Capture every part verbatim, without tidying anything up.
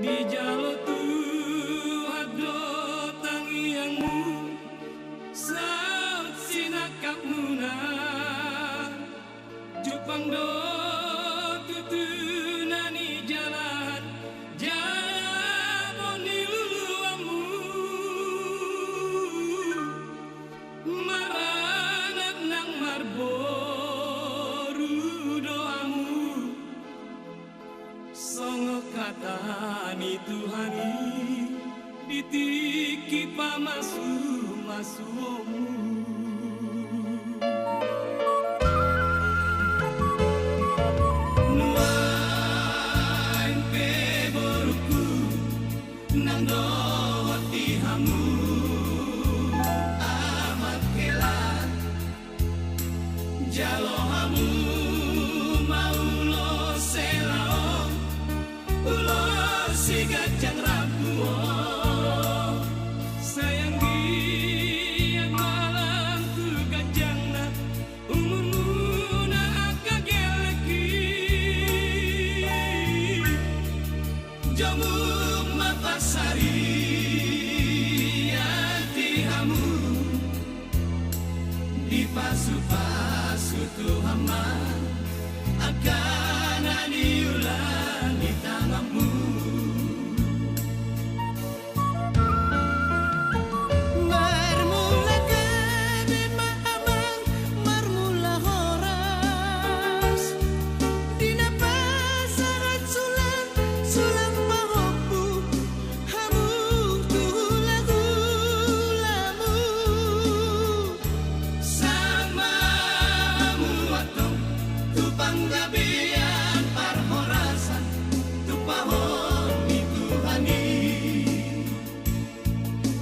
Dijalo Tuhan do tangiangmu saut sinangkapmuna. Jumpang do tutu na nijalahan jala boi ni luluanmu. Maranak nang marboru do hamu. Songon hata ni Tuhan i di tingki pamasumasuonmu. Nuaeng pe borungku, nang dohot di hamu amak hela, jalo hamu ma ulos hela on, ulos si ganjang rambu on. Sai anggiat ma lam tu ganjangna umurmuna angka gellek i. Jomuk ma pansarian di hamu, dipasupasu Tuhan ma angka na niula ni tanganmu. Marmula gabe ma amang, marmula horas. Di na pasahat sulang, sulang pahompu, hamu tu hulahulamu. Sahat ma hamu antong tu panggabean parhorasan, tumpahon ni Tuhan i.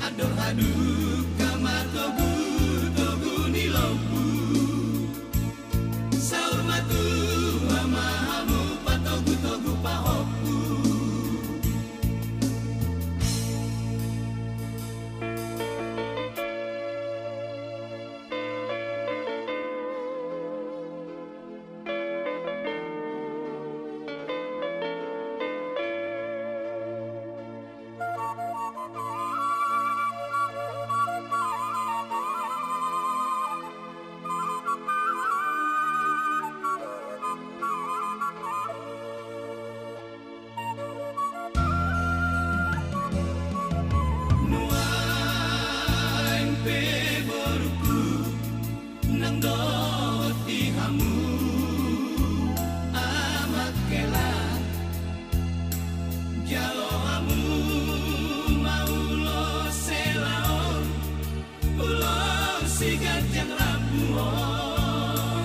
Andor hadungka ma togutogu ni lombu. Saur matua ma hamu patogutogu pahompu. Nuaeng pe borungku, nang dohot di hamu amak hela, jalo hamu ma ulos hela on, ulos si ganjang rambu on.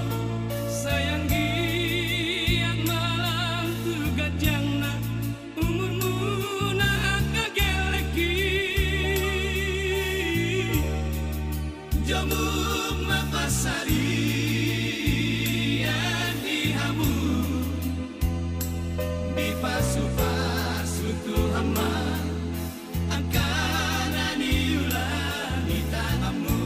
Sai anggiat ma lam tu ganjangna umurmuna angka gellek i. Jomuk ma pansarian di hamu, dipasupasu Tuhan ma angka na niula ni tanganmu.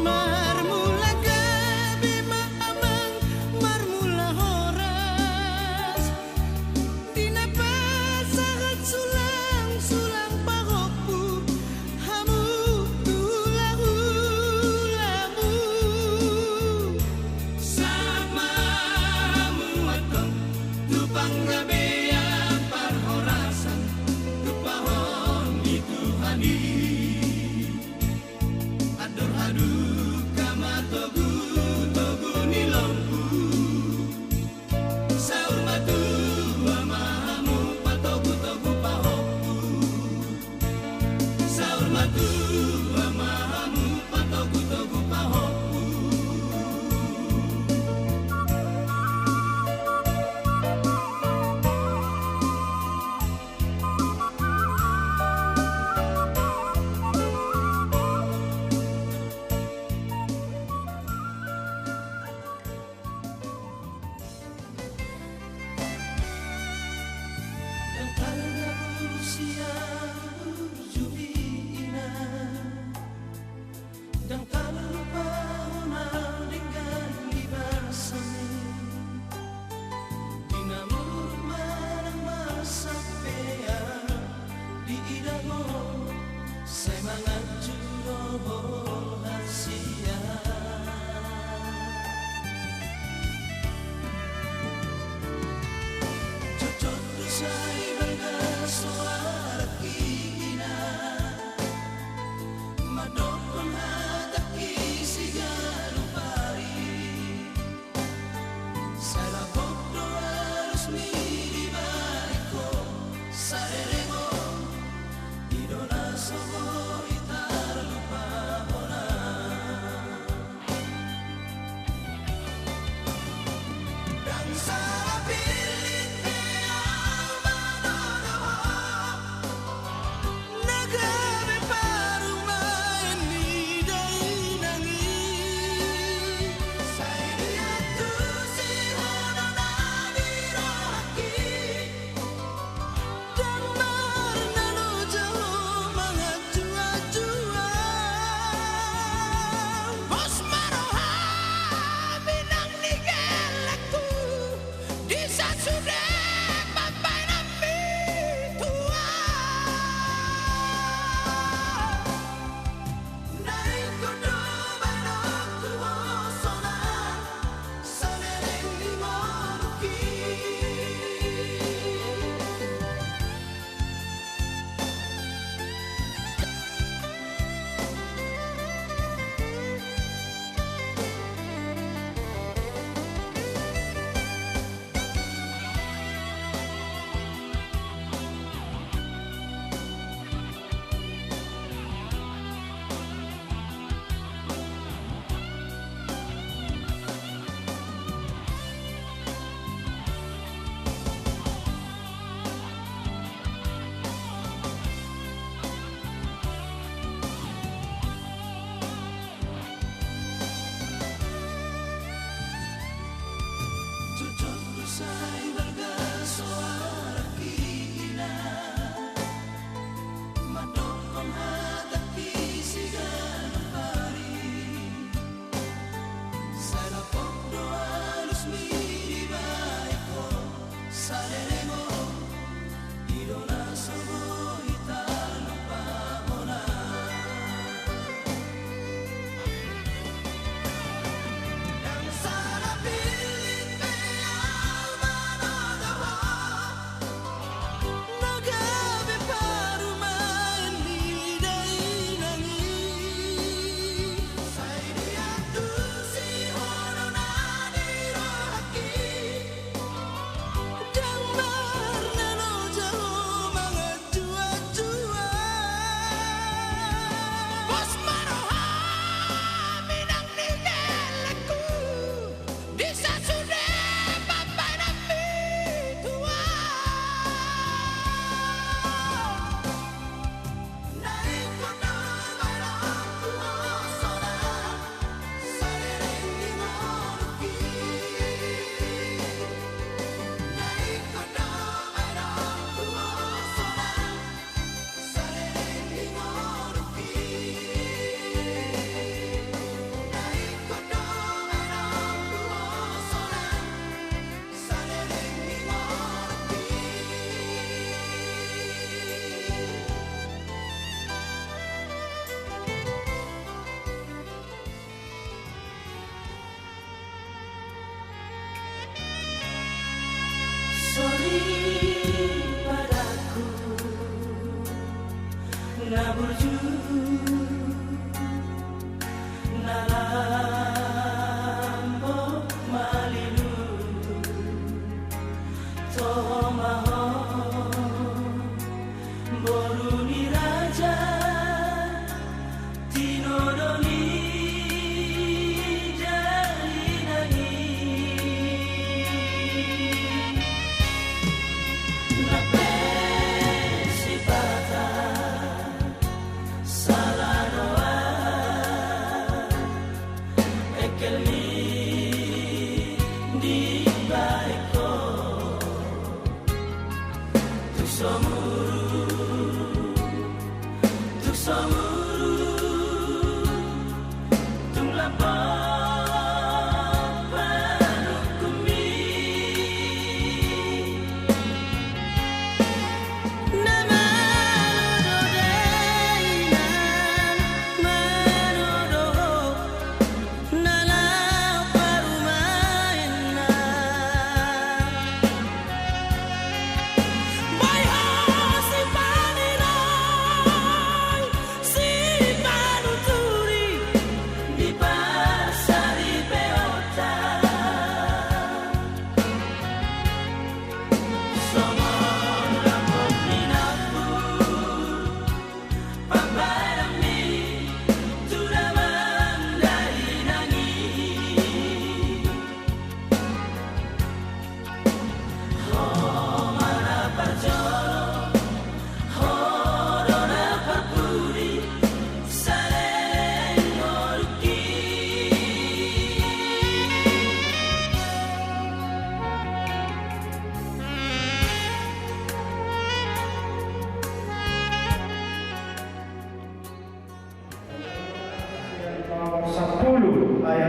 Marmula gabe ma amang, marmula horas. Di na pasahat sulang, sulang pahompu, hamu tu hulahulamu. Sahat ma hamu antong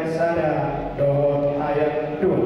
Sada dohot ayat dua.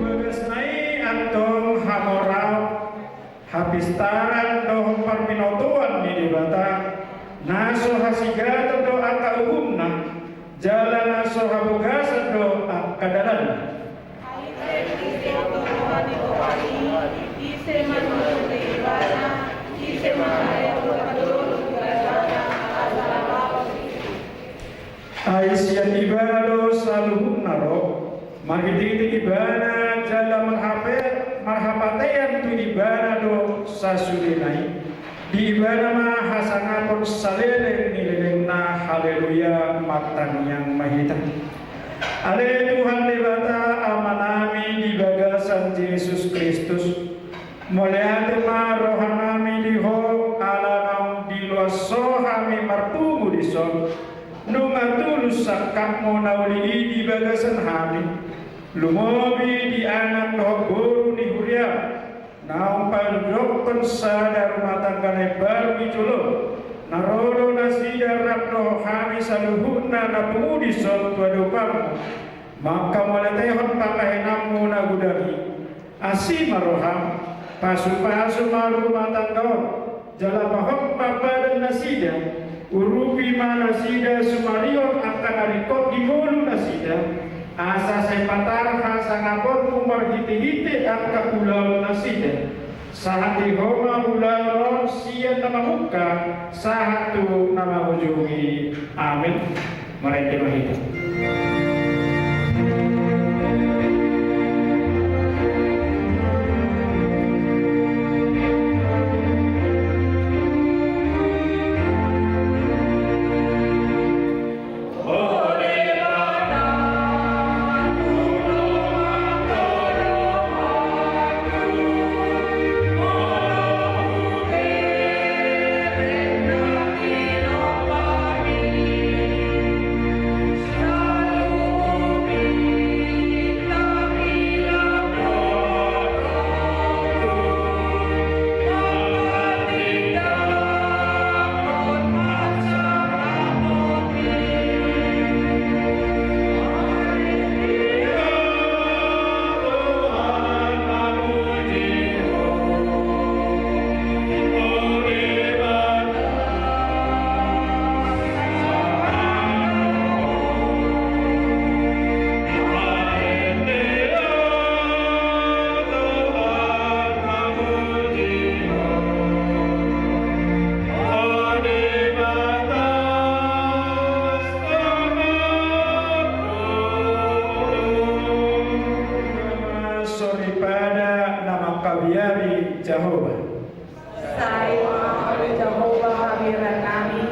Bagas na i antong hamoraon, hapistaran dohot parbinotoan ni Debata, na so hasigaton do angka uhumna, jala na so habogasan do angka dalanna. Ai sian Ibana do saluhutna ro, marhitehite Ibana jala marhape-, marhapatean tu Ibana do sasudena i. Di Ibana ma hasangapon saleleng ni lelengna. Haleluya, martangiang ma hita. Ale Tuhan Debata Amanami di bagasan Jesus Kristus, mauliate ma rohanami di Ho ala naung diloas Ho hami marpungu dison. Nunga tulus sangkapmu na uli i di bagasan hami, lumobi di anak dohot boru ni huriam, naung padokhon sada rumah tangga na imbaru di jolo, na ro do nasida rap dohot hami saluhutna na pungu dison tu adopanmu, manghamauliatehon pambahenanmu na godang i. Asi ma roham, pasupasu ma rumah tangga on, jala pahot ma badan nasida, urupi ma nasida sumarion angka na ringkot di ngolu nasida, asa sai patar hasangaponmu marhitehite angka ulaon nasida. Sahat di Ho ma ulaon on sian na mamungka sahat tu na mangujungi. Amin. Marende ma hita. Soripada na mangkabiari Jahowa. Sai ma Ho Jahowa habiaran nami,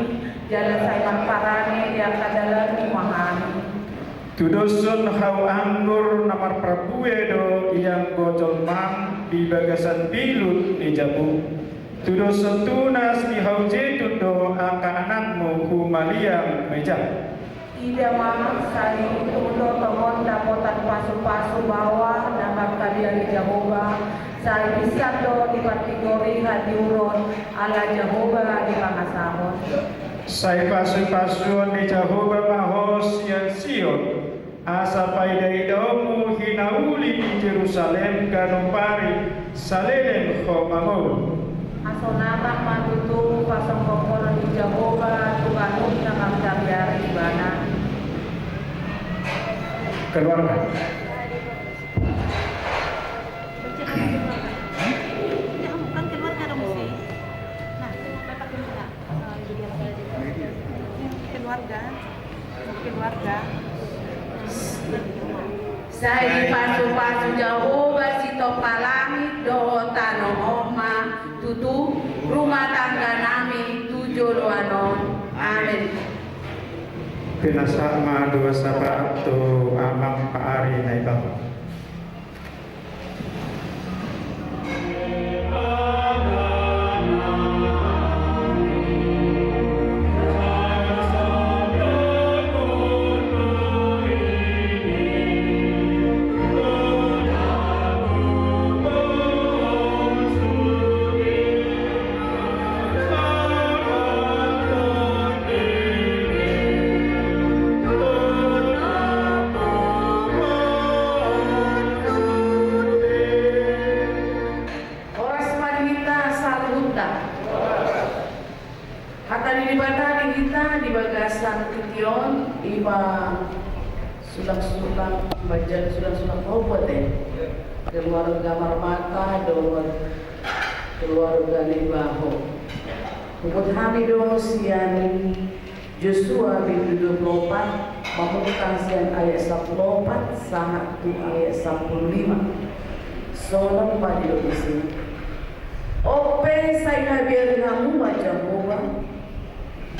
jala sai marparange di angka dalanmu ma hami. Tudoshon hau anggur na marparbue do ianggo jolmam di bagasan bilut ni jabum. Tudoshon tunas ni hau jetun do angka anakmu humaliang mejam. Ida ma, sai untung do tongon dapotan pasupasu baoa na mangkabiari Jahowa, sai binsar do dipartigori hatiuron, ala Jahowa dipangasahon. Sai pasupasuon ni Jahowa ma ho sian Sion, asa paidaidaonmu hinauli di Jerusalem ganup ari saleleng ho mangolu. Asa unang ma tutu pasonggopon ni Jahowa tu ganup na mangkabiari ibana. Keluarga. Kan keluarga dong sih. Nah, keluarga. Keluarga. Sai dipasupasu Jahowa sitompa langit dohot tano on ma tutu rumah tangga nami tu joloan on. Amen. Pinasahat ma dua sabaat tu amang paari na ibaho. Horas ma di hita saluhutna. Hata ni Debata di hita di bagasan tingki on, ima sulang-sulang, manjalo sulang-sulang, oh, buat, eh. Keluarga Marmata dohot keluarga na ibaho. Hubuat hami do sian Josua bindu dua pulu opat, mamungka sian ayat sampulu opat sahat tu ayat sampulu lima. Songon on ma didok disi. On pe sai habiari hamu ma Jahowa,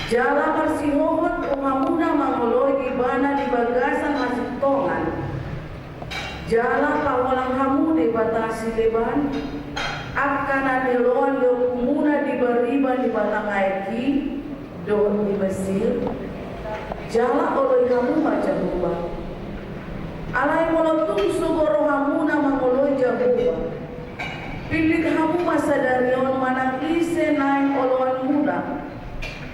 jala marsihohot do hamuna mangoloi ibana di bagasan hasintongan. Jala paholang hamu debata sileban, angka na niloan ni ompunmuna di bariba ni batang aek i dohot di Mesir. Jala oloi hamu ma Jahowa. Alai molo tung so gok rohamuna mangoloi Jahowa, pillit hamu ma sadari on manang ise naeng oloanmuna,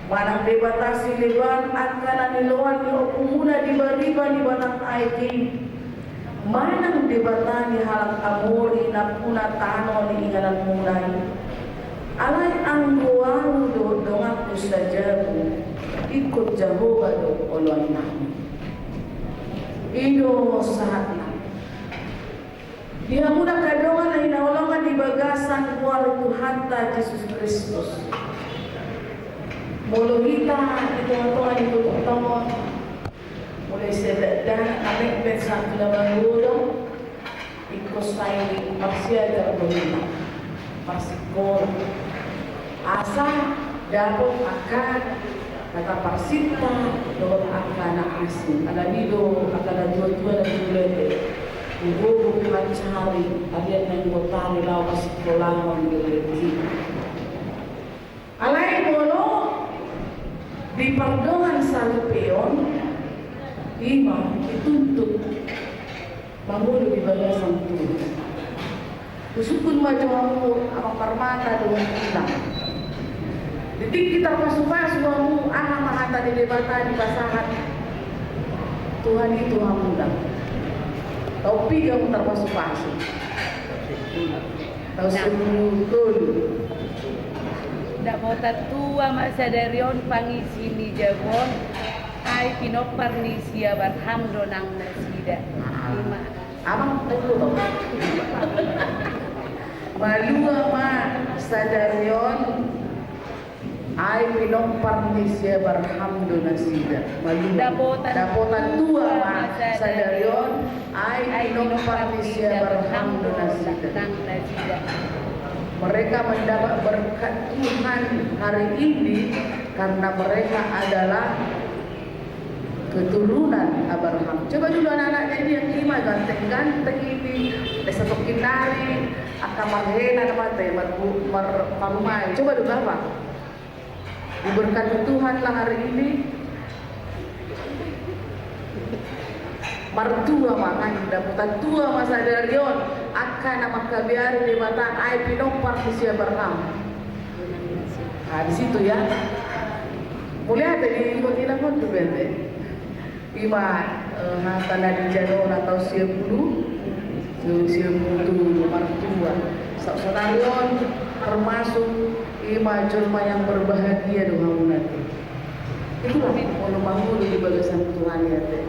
manang debata sileban angka na niloan ni ompunmuna di bariba ni batang aek i, manang debata ni halak Amori nampuna tano ni ingananmuna i. Alai anggo ahu dohot donganku sajabu, ingkon Jahowa do oloannami. I do sahatna. Di hamu angka dongan na hinaholongan di bagasan goar ni Tuhanta Jesus Kristus. Molo hita di tonga-tonga ni godang on, mulai sian dakdanak na metmet sahat tu na magodang, ingkon sai marsiajar do hita, marsikola. Asa dapot angka na taparsinta dohot angka na asing. Alani do angka na tua-tua na di ulaon i, gogo pe mancari arian na ingkon tari laho pasikkolahon di ulaon i. Alai molo di pardongan saripeon, ima dituntut mangolu di bagasan Tuhan. Husungkun ma jo hamu amang Marmata dohot inang. Di tingki tarpasu-pasu hamu, aha ma hata ni Debata dipasahat Tuhan i tu hamuna? Tau piga hamu tarpasu-pasu? Tau sampulu tolu. Dapotan tua ma sadari on pangisi ni jabu on, ai pinompar ni si Abraham do nang nasida. Ima. Amang, tunggu, tunggu. Malua ma sadari on Ai pinompar ni si Abraham do nasida. Malua. Dapotan tua ma sadari on, ai pinompar ni si Abraham do nasida. Mereka mendapat berkat Tuhan hari ini karena mereka adalah keturunan Abraham. Coba dulu anak-anaknya ini yang ima ganteng-ganteng ini, eh, satokin nari, angka marhena na mate, mar-, mar-, marumai. Coba dulu apa? Diberkati Tuhan lah hari ini. Martua ma kan, dapotan tua ma sadari on, angka na mangkabiari Debata, ai pinompar ni si Abraham. Nah, di situ ya. Mauliate di ibu ina pun tu bete. Ima, eh, hata na di jadona taon sia pulu, tu sia pulu tu martua. Sa-, sadari on termasuk ima jolma yang berbahagia do hamu nanti. Itulah molo mangolu di bagasan Tuhan i ate.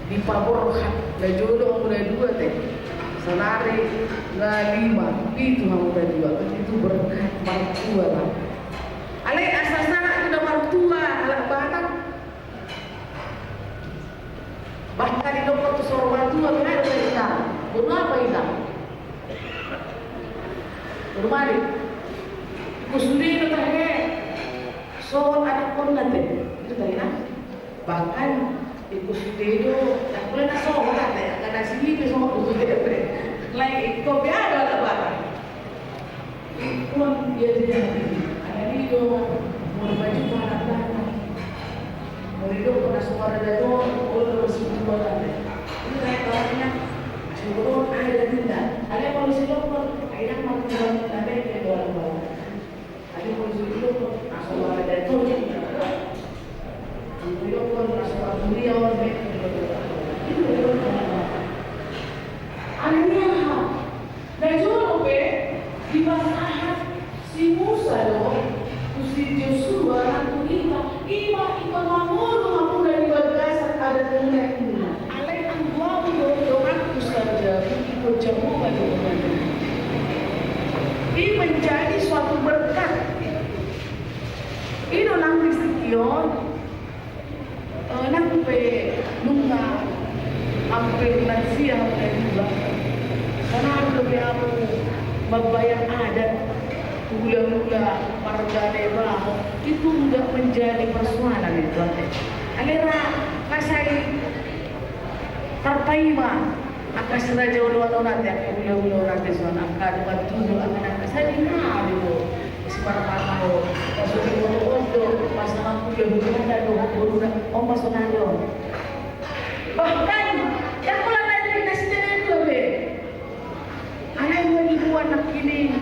Dipaborhat, na jolo hamu na dua te. Saonari na lima, pitu hamu na dua. Itu berkat martua lah. Alai asa sahat tu na martua halak Batak. Bahkan didok tu saur matua, benar do ita. Boru apa ita? Boru Malik. Ingkon sude do tahe. Sohot anakkonna te. Itu tahe na. Bahkan ingkon sude do, ndang pola na sohot ate, angka na sini pe sohot do sude ate. Lae ingkon pe ada halak Batak. Ingkon ia jadi. Alani do, molo maju tu halak Batak. Molo didok na so mardato, olo do sibutuan ate. Ini kayak bahannya, sibutuan ada denda. Ada polisi lokal, akhirnya mati dalam tanda yang dua orang. Ada polisi lokal, na so mardato. Polisi lokal, na so mardato. Itu lokal. Alani aha. Na jolo pe dipasahat si Musa do tu si Josua nang tu hita, ima ingkon mangolu hamuna di bagasan adatmuna i. Alai anggo ahu do donganku saur jabu, ingkon jabu ma do donganmu. I menjadi suatu berkat. I do nang di tingki on. Eh, nang pe nunga hampir lansia hamu na dua. Sonari dope hamu mambayar adat, hula-hula, marga Debata, itu nggak menjadi persoalan itu ate. Alai ra, ra sai tarpaima. Angka si raja oloan on ate, angka hula-hula on ate, son angka dongan tubu, angka na angka sadi na do. Si marmata on, pasu di moto on do, pasangan hula-hula na do, boruna, on ma sonari on. Bahkan, ndang pola na di nasida na dua be. Alai dua ribu anak ini.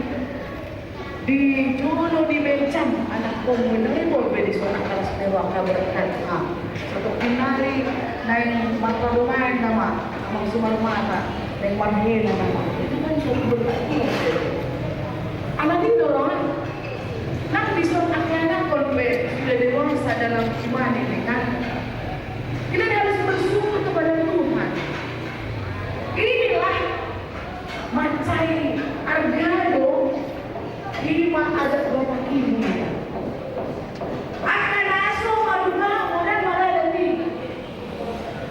Di jolo ni meja, anak komu na rebol be di suara keras dewa kabar kan. Ah, satu kenari naik mata rumah nama, amang sumar mata, naik marhena nama. Itu kan suatu berkat Tuhan. Anak ini orang, nang di suara anak kon be sudah dewasa dalam iman ini kan. Kita harus bersyukur kepada Tuhan. Inilah mansai arga do, ima adat Batak i. Angka na so marhula modal marada ni.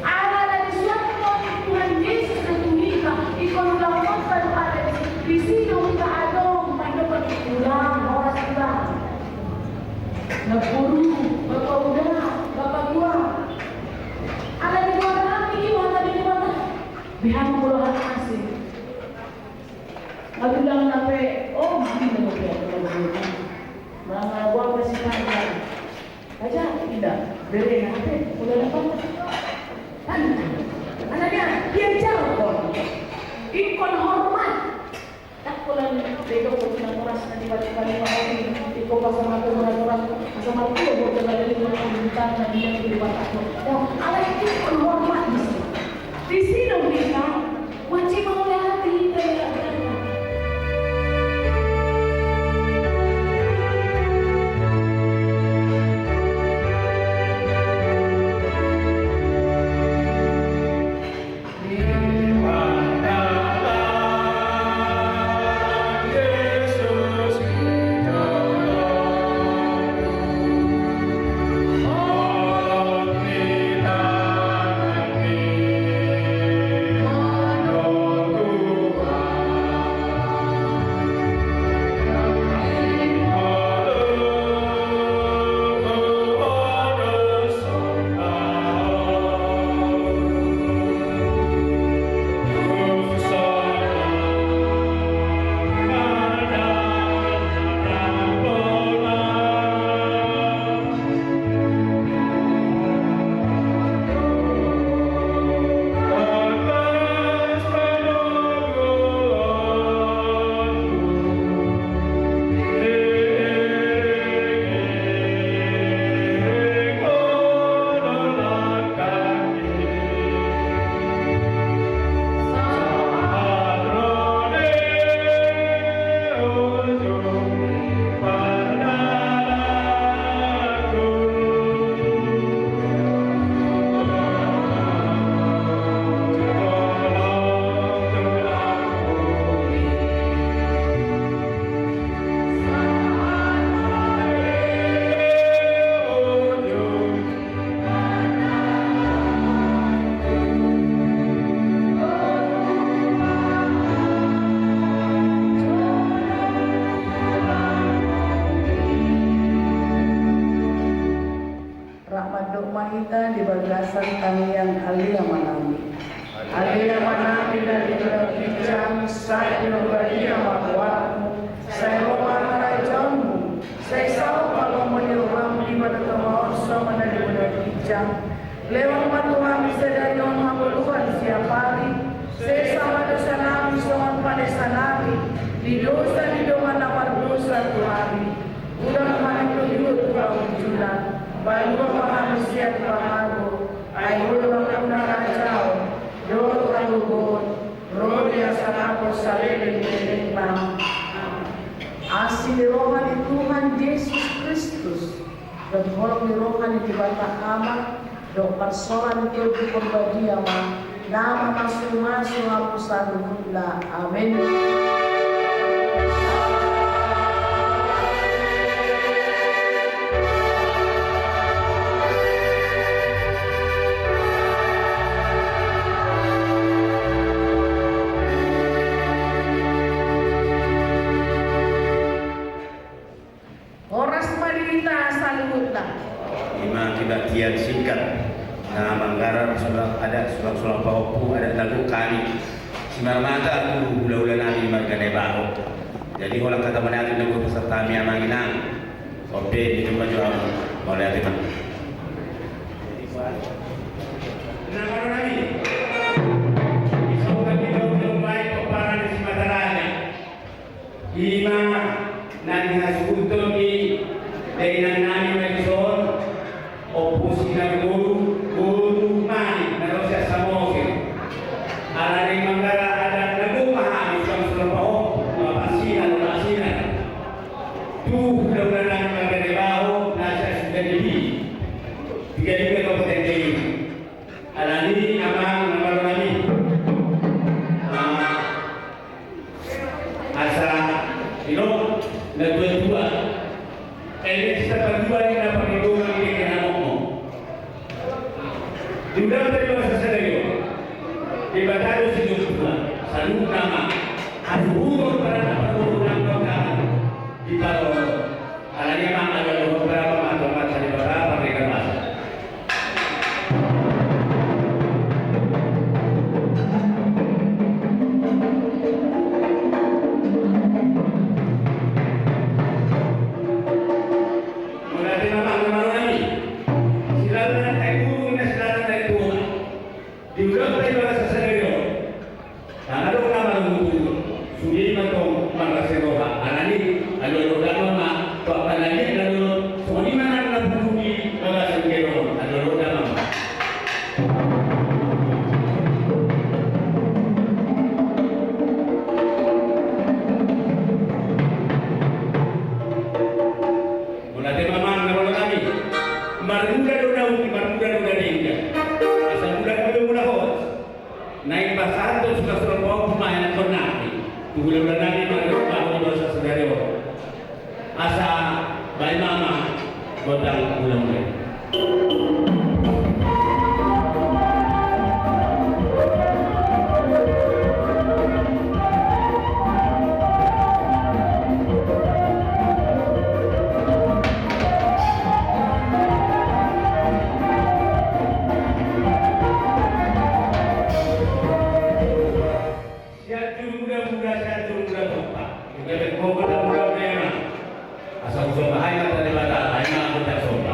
Ala na disuankon Tuhan Jesus do tu hita, ingkon ulaon do adat i. Disi do hita adong mandok ulang horas hita. Namboru, bapa uda, bapa dua. Ala ni dua kami i, ala ni dua kami. Beha ma molo hata asing. Nga tulang na pe, oh, mati na dope, oh, mati. Manga buang na si Raja. Raja, inda, bere na pe, udah dapat. Kan, anak dia, diajarkon. Ingkon hormat. Tak pola ni, bego ko tina moras na di batu kali ma ori, iko pasang aku moras moras, pasang aku moras moras, pasang aku moras moras, pasang aku moras moras. Dah, alai ingkon hormat di sini. Di sini, Mika. Wajib mauliate hita di Debata. Lehon ma tu hami sadari on hangoluan siapari, sesa ma dosanami songon panesanami di dosa ni dongan na mardosa tu hami. Unang hami togihon tu pangunjunan, palua ma hami sian pangago, ai Ho do angka na raja on, dohot hagogoon, ro di asa na pos saleleng ni lelengna. Asi ni roha ni Tuhan Jesus Kristus, dohot holong ni roha ni Debata Ama, dohot parsaoran ni Tondi Porbadia ma na mamasumasu hamu saluhutna. Amen. Horas ma di hita saluhutna. Ima kebaktian singkat na manggarar sulang adat, sulang-sulang pahompu adat na gok hami simarmata tu hula-hula nami marga Nababan. Jadi holan hata mauliate na gok pasahat hami amang inang. Ope, di rumah juga mauliate ma. Nah, baru nami. Bisa bukan kita belum baik peparan di Sumatera. Ima na nihasuhuton ni dainang nami ma dison, Ompu Sinar Boru, boru Manik na ro sian Samosir. Alani manggarar adat na gok ma hami suang suang pahompu, ma pasinan, ma pasinan. Tu hula-hula nami marga Nababan na sian Sugandi, Tiga Kabupaten Dairi. Alani amang na marnami. Ah, asa, ino, na tua-tua. Ene sisa padua ni na pangidongan ni kena ngomong. Diundang tadi bahasa sadari on. Di batado si Joshua, saluhut nama. Asuhuton pada na parboru nang kau tangan. Di paroro. Alani amang alualuhon berapa mantong masa di berapa mereka masa. Mauliate ma amang na marnami. Silalan na taiburu na silalan na itua. Diundang tadi bahasa sadari on. Tangalo nama luhut, sude ma tong marlas ni roha, alani, alualuhon damang ma, tu angka na liat na dohot, songon i ma nang na pungu di bagasan gedong on, alualuhon damang ma. Mauliate ma amang na marnami, marmuda do na uti, marmuda do na denggan, asa muda do mula horas. Naeng pasahathon surat-surat pahompu ma ianakkon nami. Tu hula-hula nami marga Nababan di bagasan sadari on. Asa baen ma amang gondang mula-mula i. Sian juru muda-muda, sian juru muda tompa. Kita berkompol dan muda-muda ya, Bang. Asa usomba, hai mata Debata, hai mata somba.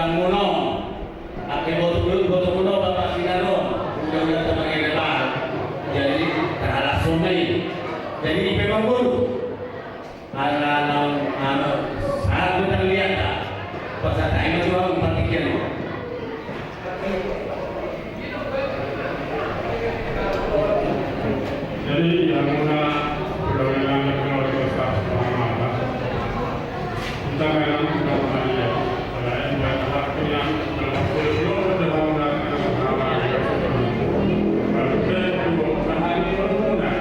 Muna, angka iboto, iboto muna, Bapak Sinaro, udah, udah teman ini, Pak. Jadi, terhalang semua ini. Jadi, memang guru. Ala naung, anu, sahat do tangiangta. Pasahat ma tu ahu partingkian. Jadi, ia muna, kalau yang ada keluarga besar sama mama, kita memang sudah pernah lihat. Kalau yang buat anak punya, kalau sepuluh belum ada bangunan, kalau sama, kalau sepuluh, kalau sepuluh, kalau hari ini bangunan.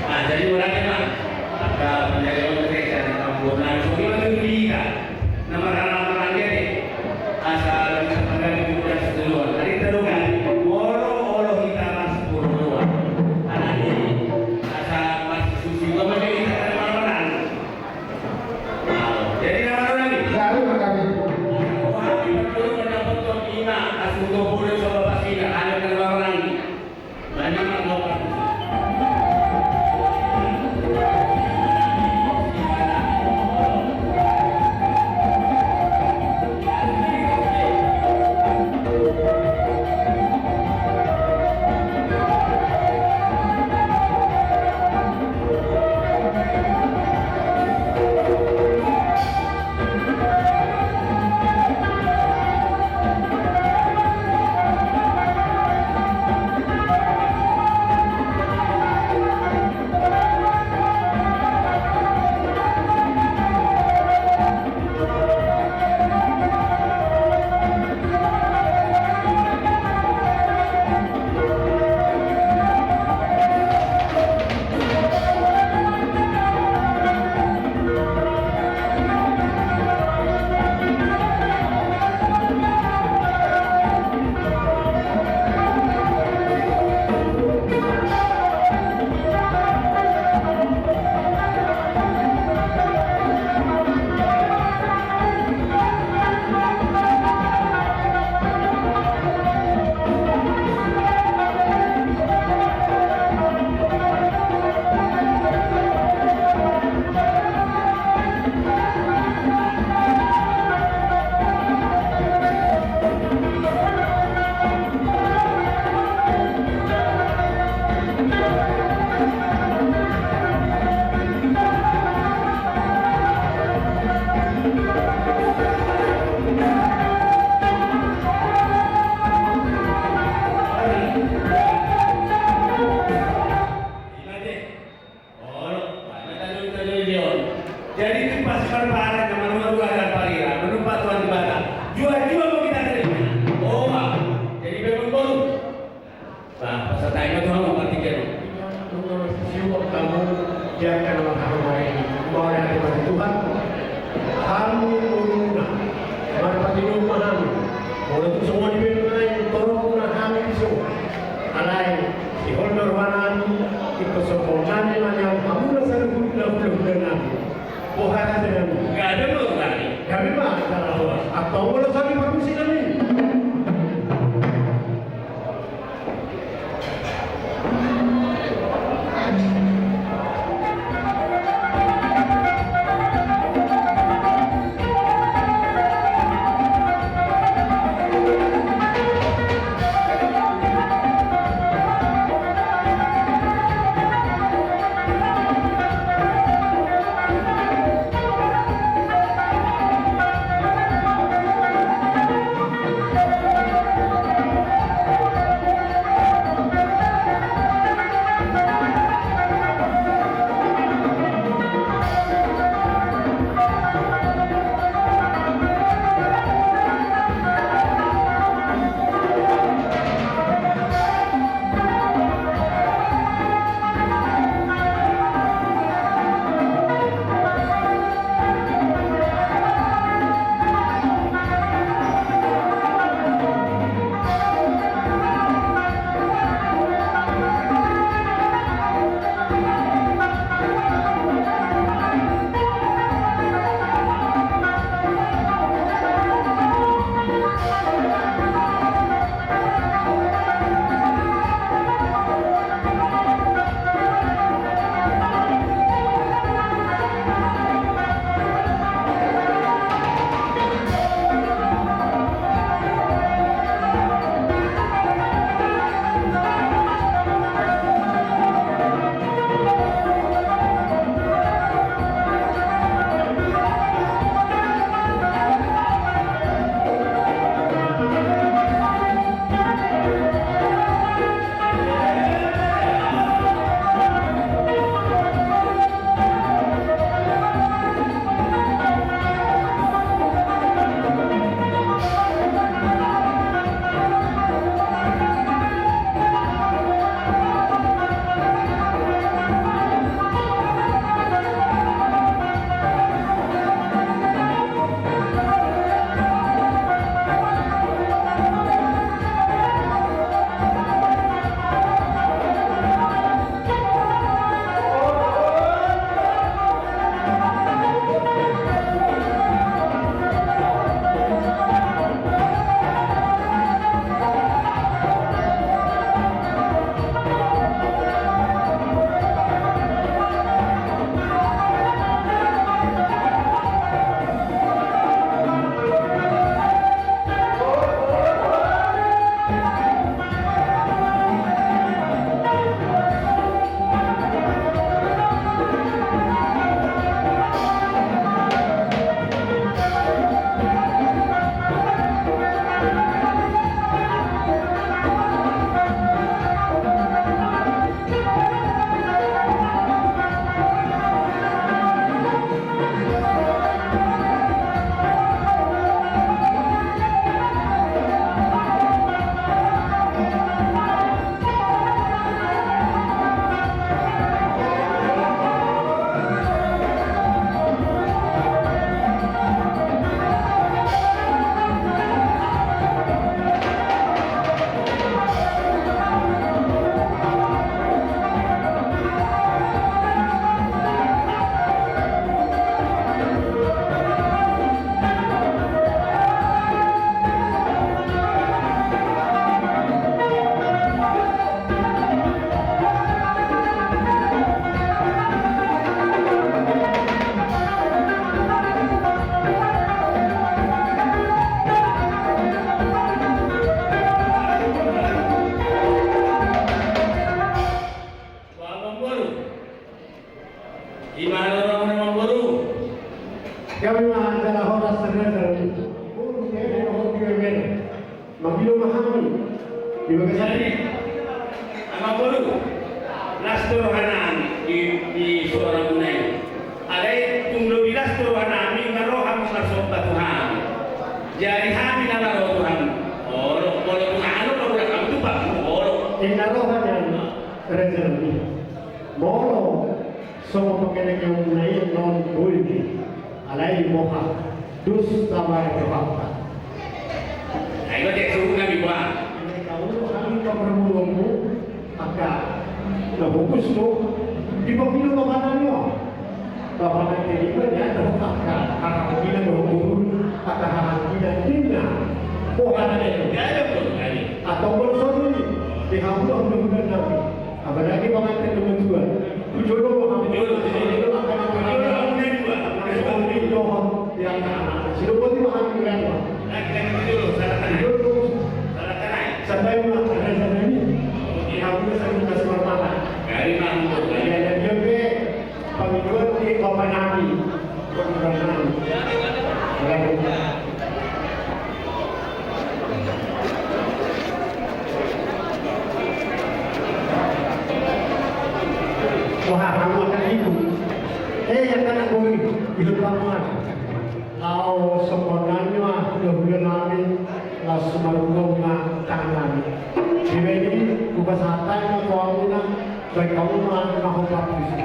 Ah, jadi berarti, Pak, angka panjarian on tadi, angka ampunan, so, gimana itu, Pak? Na marhaha-haha maranggi asa bisa panggabean di bulan satu dua. Tadi terus kan, molo olo hita marsampurna dua. Alani asa masisusi gua menjadi hita kan marhaha-haha. Jadi nama orang ini. Baru kami. Oh, hati betul mendapat ina asuh tubuh dan sobat pasti ada nama orang ini. Mangido ma hami di bagasan i. Amangboru, las do rohanami di, di soramuna i. Alai tung lobi las do rohanami, nga ro hamu marsomba tu hami. Jadi hami na ro tu hamu. Olo, olo tu hami, olo, olo tu hami, olo. Inna rohanami, rajanami. Molo songon pangkenekeonmuna i non boi be, alai boha dos tama rohanta. Ai ma dia suhut nami boha. Hami pamarmulonmu, angka na fokus do di pamilo bapanami on. Bapanami teri ma dia do angka hahangkina do guru, angka hahangkina ninna. Boha na dia do. Dia do, boha na dia. Atau borsoni di hamu do hula-hula nami. Apalagi pengantin nomor dua. Jolo, jolo, jolo. Jolo, jolo. Jolo, jolo. Jolo, jolo. Jolo, jolo. Jolo, jolo. Sampai rumah, ada sana ini. Di hamu saya minta semangat. Dari mana? Ya, ya, dia pe. Pangidoan di bapanami. Wah, nama kan itu. Eh, yang kena boi, itu paman. Au, sebenarnya, udah bulan amin. Laos marunggong ma tangan nami. Dibahen i, hupasahat hami ma tu hamuna, bahen hamu ma na hombar tusi.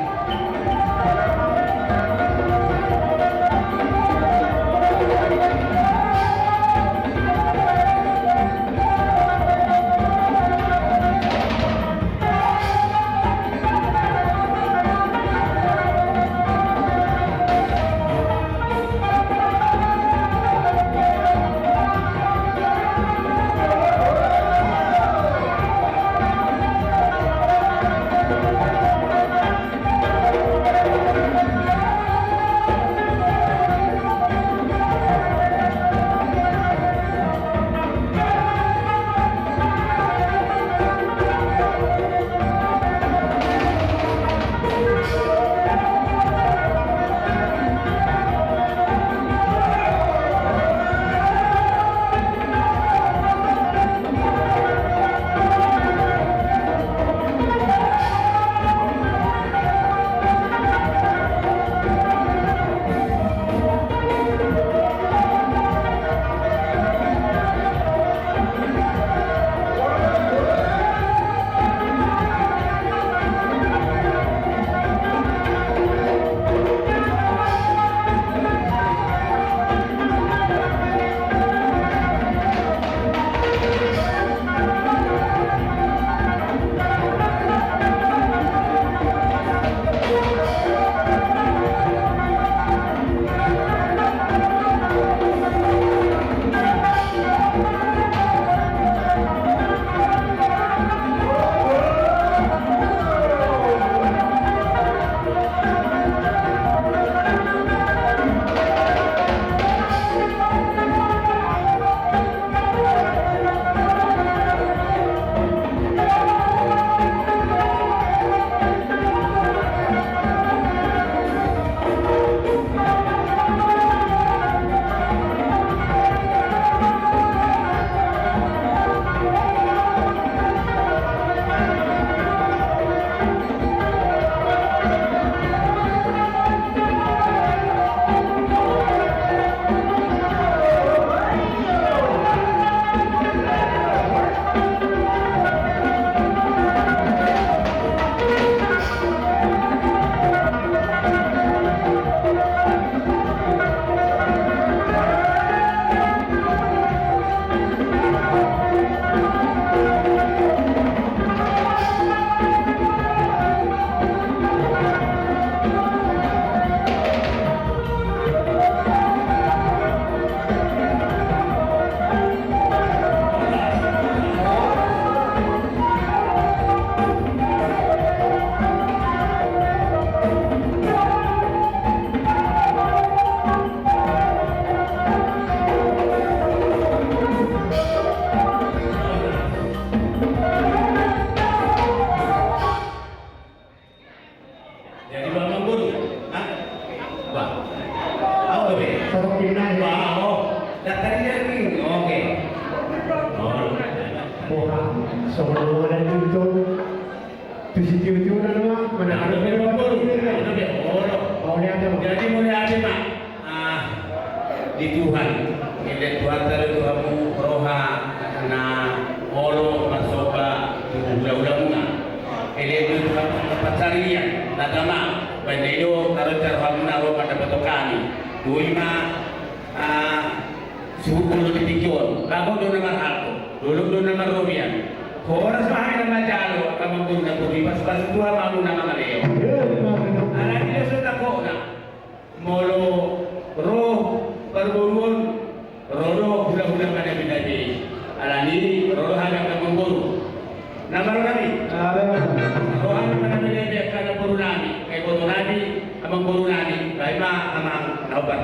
Boha, songon na mangana i tong. Tu si tiu-tiu na nama, mana ada. Jadi mauliate ma di Tuhan. Elek Tuhanta do tu hamu roha na olo marsomba tu hula-hulamuna. Elek do tu hamu pansarian na tama, baen i do karoja rohamuna ro mandapothon hami. Boi ma suhut molo di tingki on, bagot do na marhalto, dolok do na marrobean. Horas ma hami na manjalo angka amangboru na pudi, pasupasu Tuhan ma hamuna mangalehon. Alani do so tangkokna, molo ro parboruon, ro do hula-hula manabinabi. Alani ro do hami angka amangboru. Na maro nami. Ro hami manabinabi angka namboru nami, angka iboto nami, amangboru nami, baen ma amang na hombar.